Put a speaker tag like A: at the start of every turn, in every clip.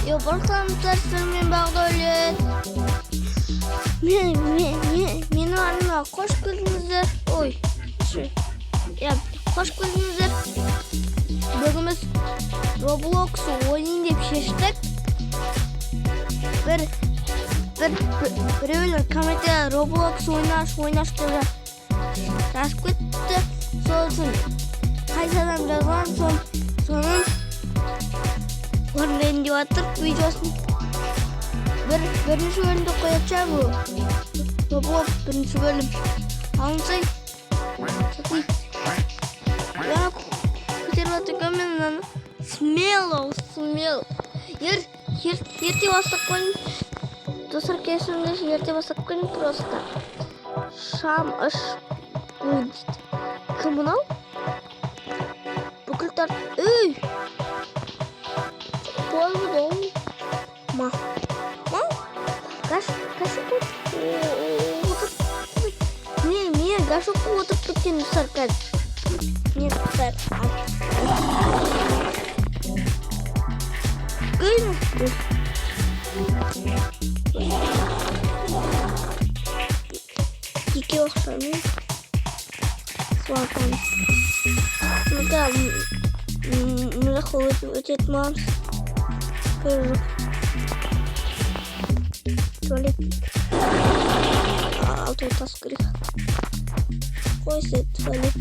A: Барлықтарыңыздар, сіздермен Бағдәулет. Менің арнама қош келдіңіздер. Ой, иә, қош келдіңіздер. Бүгін біз Roblox ойнайын деп шештік. Бір бір біреулер комментте Roblox ойнаш, ойнаш деп жазып кетті. Сол үшін қайсы адам жазған, соның орындайын деп жатыр видеосын. Бірінші бөлімді қоятын шығар бұл. Roblox бірінші бөлім. Алынсай. Я көтеріп жатыр екен мен мынаны. Смело, смело. Ерте бастап қойдым. Достар, кешіріңдерші, ерте бастап қойдым просто. Шам ыш будет. Кім мынау? Бүкіл тарт. Ей! Болды. Ма. Ма? Гаш, гашок отырып. Мен гашокқа отырып кеткен, достар, қазір. Мен, достар, Күн. Екеу ақшамен суатамыз. Ну-ка, мына жаққа өтетін боламыз. Жоқ. Туалет. Алтау тас керек. Қойсы туалет.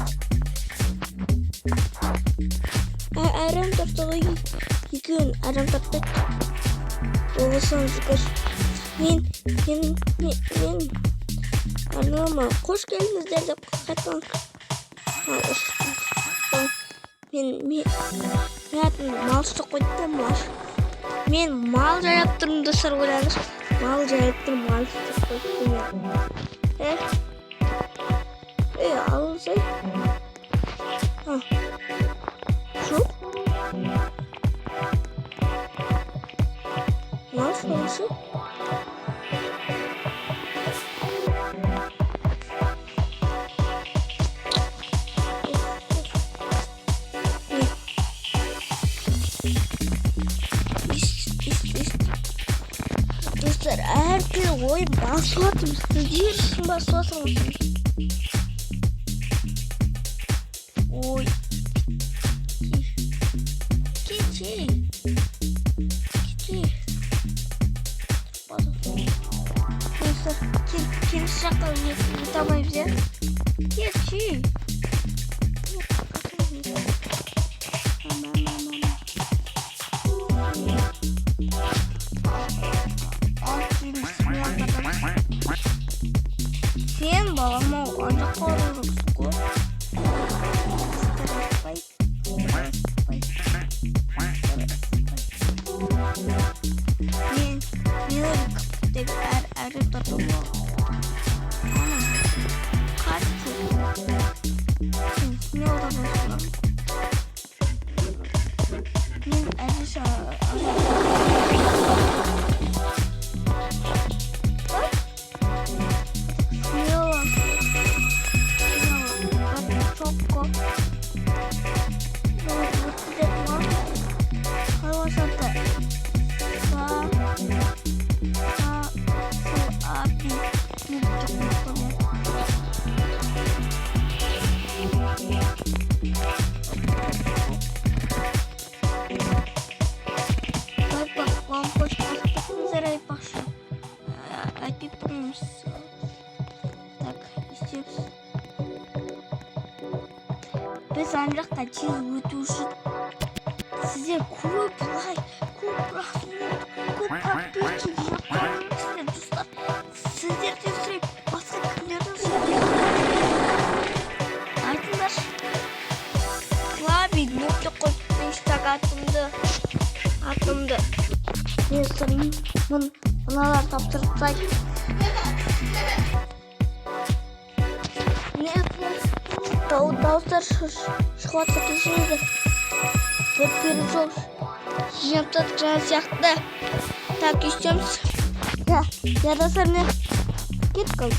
A: Әрем тартты ғой. Екеуін әрем тарттық. Болсам шүкір. Мен арнама қош келдіңіздер деп қайтадан. Мен атымды малшы деп қойды да, малшы. Мен мал жайлап тұрмын, достар, ойлаңызшы. Мал жайлап тұрмын, малшы деп қойыпты мен. Ей, алынсай. А. Жоқ. Малшы, малшы. Не? Ис, ис, ис. Достар, әртүрлі ойын басып жатырмыз. Сіздер үшін басып жатырмыз. Ой. Кетші. Кетші. Достар, келесі жаққа өте алмаймыз, иә? Кетші. Сен балам ау, ана жаққа бару керексің ғой. Страшпай, страшпай. Мен кіптегі әрі тартып Қашу. Сен смело тартасың. Мен әзірше. Смело. Смело. Чокко. Өткізеді ма? Қалашаты. Са. Са. Су. А. Би. Би деп қойып қойған. Лайк қош басып айтпақшы. Айтпай тұрмыз. Так, істейміз. Біз ана жаққа тез өту үшін сіздер көп лайк, көп просмотр, көп подписчик жинап қойыңыздар, достар. Сіздерден сұраймын, басқа кімдерден сұраймын? Айтыңдаршы. Клави нуб деп қойып инстаг атымды. Мен сұраймын, мыналар тапсырып тастайды. Не дауыстар шығып жатса, кешіріңіздер. Бір пересол жинап тастадық жаңа сияқты. Так, өйстеміз. Я, я, достар, міне. Кеттік ал.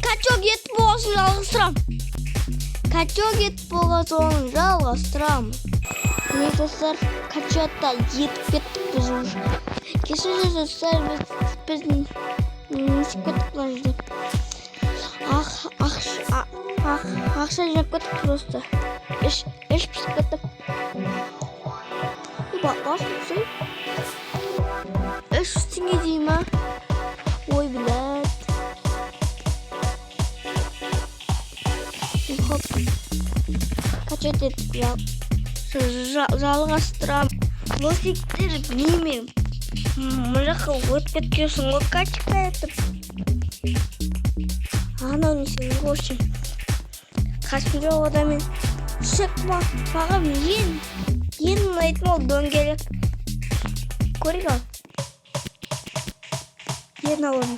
A: Качок етіп болған соң жалғастырамын. Качок етіп болған соң жалғастырамын. Міне, достар, качокта етіп кеттік біз уже. Кешіріңіз, достар, біз не істеп кеттік мына жерде? Ақша жинап кеттік просто. Іш пісіп кетті. Басып түсей. 300 теңге дей ма? Ой, блядь. Хоп. Качать еттік. Жалғастырам. Лофиктер білмеймін. Мына жаққа өтіп кеткенсің ғой качка етіп. Анау не сенің, в общем. Қашып жоқ одан. Шық, маған ең ұнайтын ол дөңгелек. Көрейік ал. Ең ауыры.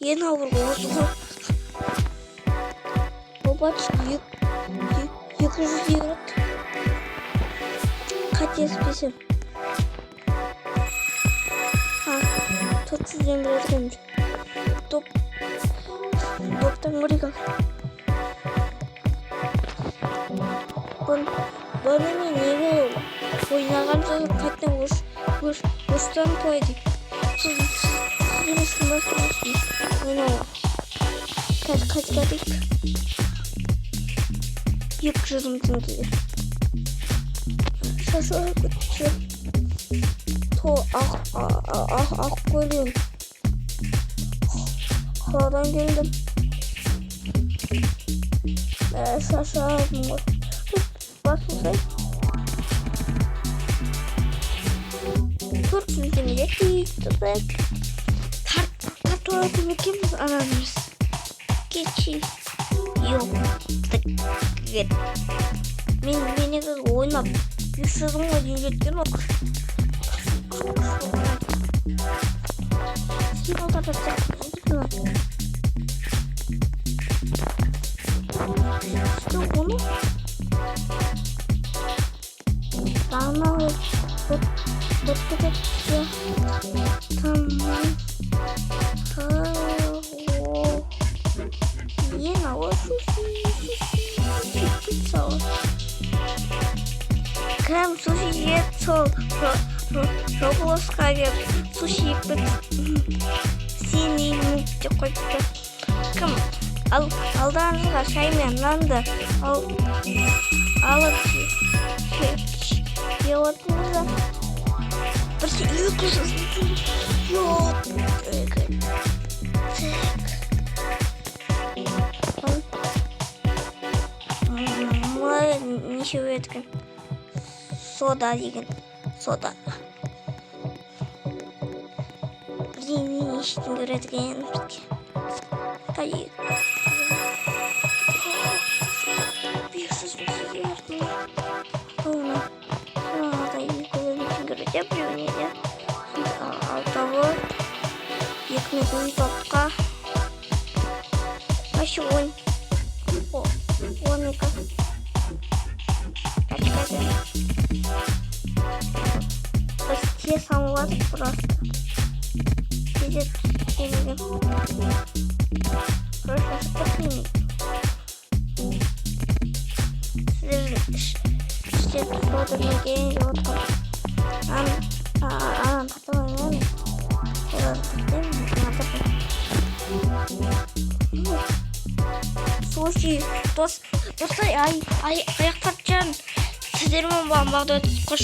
A: Ең ауыр осы ғой. Опачки, 200 евро. Қателеспесем. А, 400-ден бір екен. Доп. Доптан көрейік ал. Бұны мен неге ойнаған соң қайтадан өштен қой деп. Сіз емессің ба, ойнауға. Қазір қайтып кетейік. 200 000 теңге. Шашып кетті. То ақ ақ ақ көйлем. Қаладан келдім. Шашадым ғой. Басылсай. 400 теңге дейді. Тартып алатын екенбіз ананы біз. Кеші. Жоқ. Мен негізі ойнап 500 мыңға дейін жеткен ғой. Сен тартсақ, что оны? Бағана өтіп кетті. Тамам. Ең ауыр суши, суши, пицца. Кім суши жеді, сол Роблоксқа келіп суши жеп синий нуб деп қойыпты. Кім алдарыңызға шай мен нанды алып жеп отырыңыздар. Бір 200 жоқ. Так. Неше береді екен? Сода деген. Сода. Бірдеңе неше теңге береді екен бізге? Қай? 500 мың теңге берді. Оны 200 мың теңге береді, біреуіне де. Алтауы 2 мың 14-қа. Вообще 12. Качка. Біз тез салып просто. Тездетіп келген. Просто шықпаймын. Сіздердің іштен содамен келген деп отқан. Анан тартып алмаймын. Суши, достар, аяқтап сіздермен болған Бағдат. Қош.